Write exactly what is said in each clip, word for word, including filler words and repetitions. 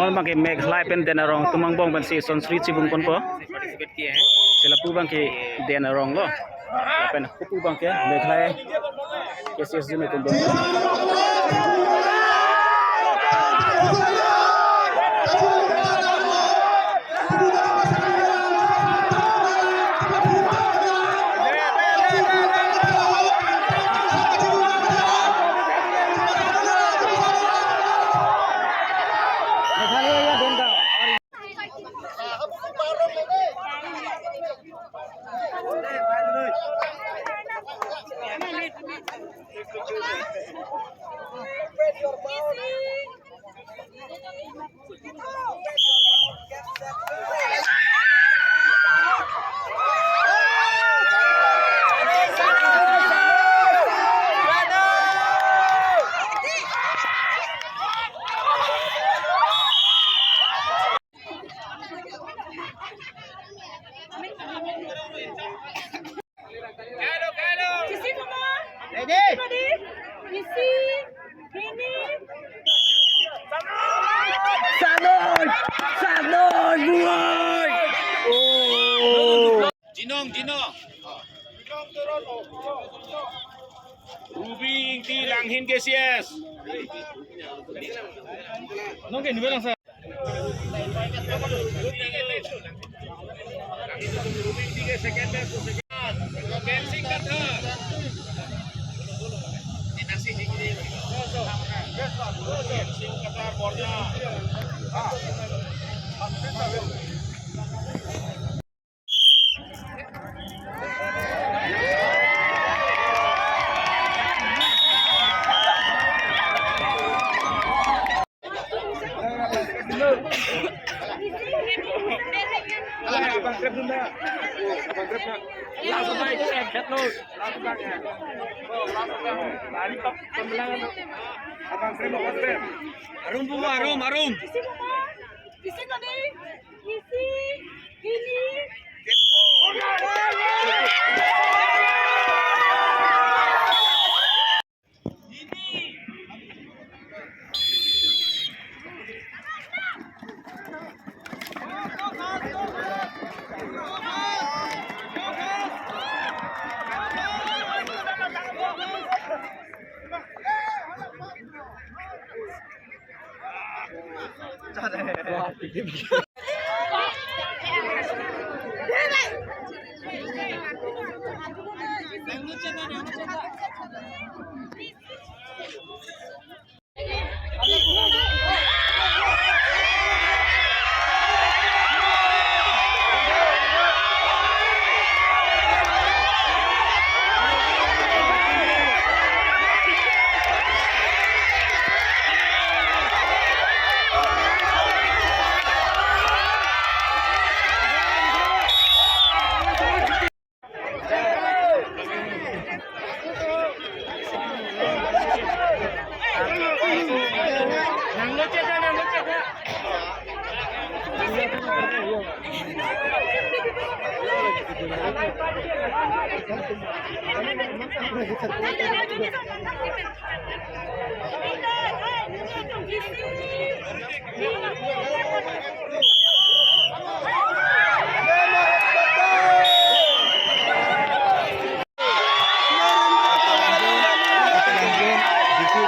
Abangke Meghalaya pen Den Arong atum angbong pensi sonsri chibung ponpo. Participate kiya hai. Sila pu abangke Den Arong lo. Lapen hupu abangke Meghalaya K C S zone atum. Ready? Ready? Isi, hini. Sanoi! Sanoi, buai! Oh! Jinong, Jinong. Ruby Ingti, Langhin K C S. Nong ke nubel sa. Arum, arum, arum.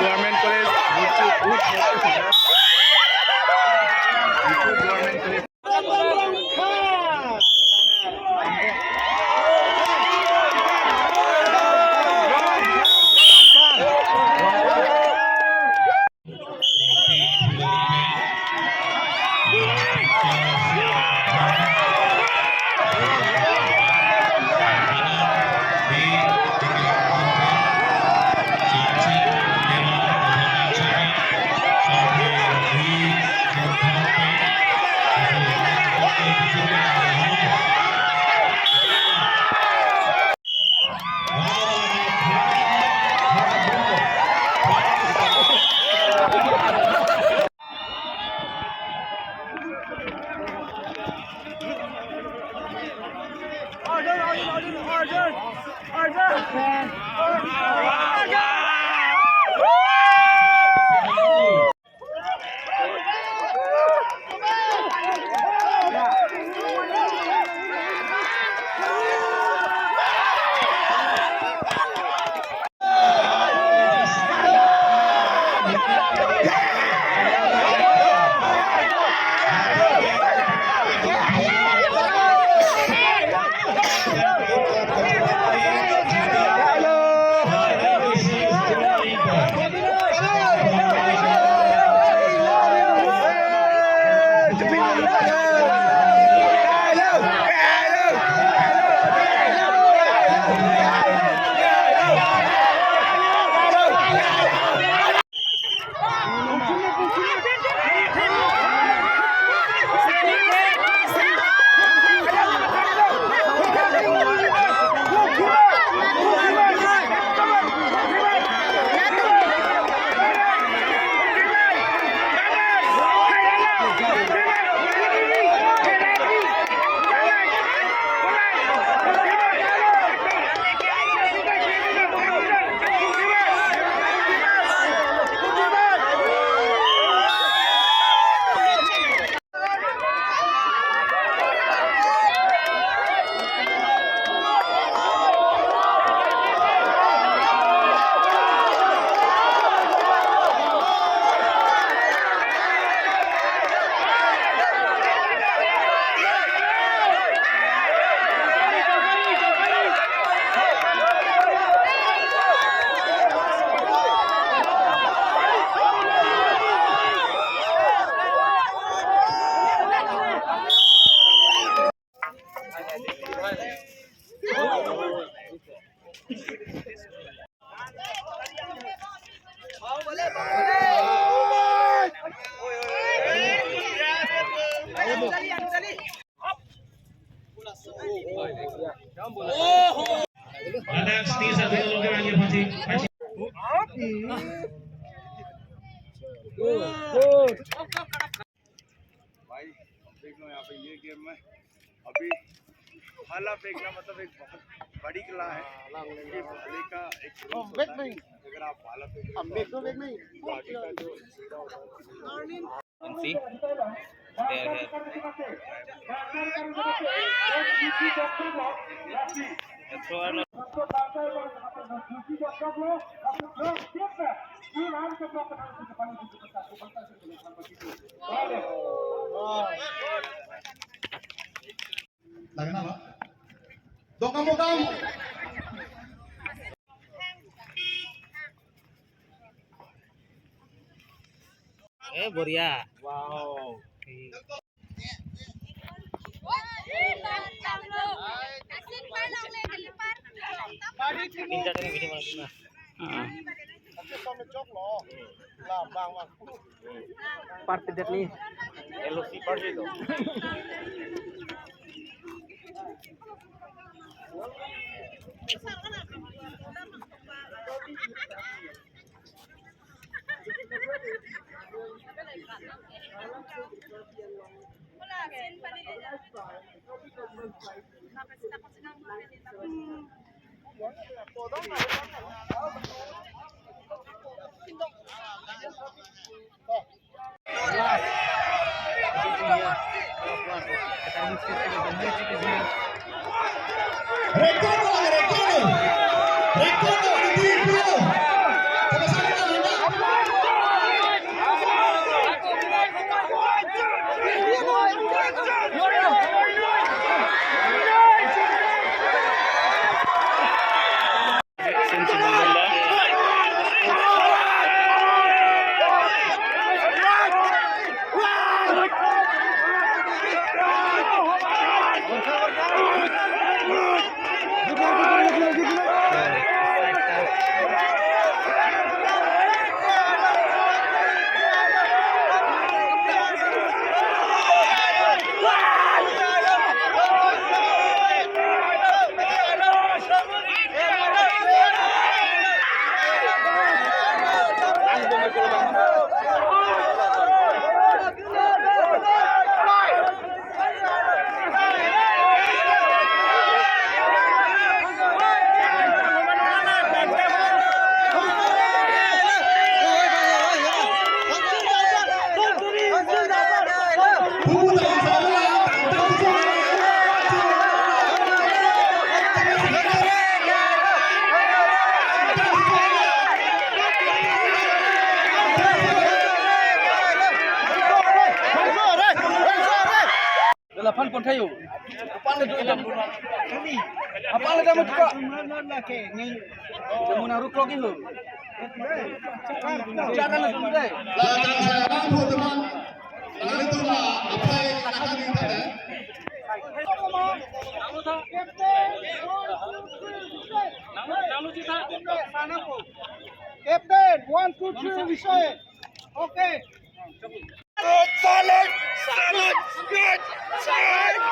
Government College, Government College. Ada satu lagi, Pak Haji. Pak Haji. भाई, देख लो यहाँ पे ये गेम में अभी भाला फेंकना मतलब एक बहुत बड़ी कला है। ये भाले का एक अगर आप भाला फेंक अम्बे तो बेग नहीं। आगे का जो सीधा होता है। And see, they are here. The thrower. Lagna ba? Dokam, dokam. Eh, बढ़िया। Wow। Ini jadi ini gimana? Party det ni. L O C party itu. Laphan pon thayo. Aphan le dam. Aphan le dam ko. Muna ruk logi ho. Jangan le dam dai. La kan saya bang phu teman. Lalu tu la apai kata ni tadi. Captain, one, two, three, we saw it. Okay. Salute! Salute! Salute!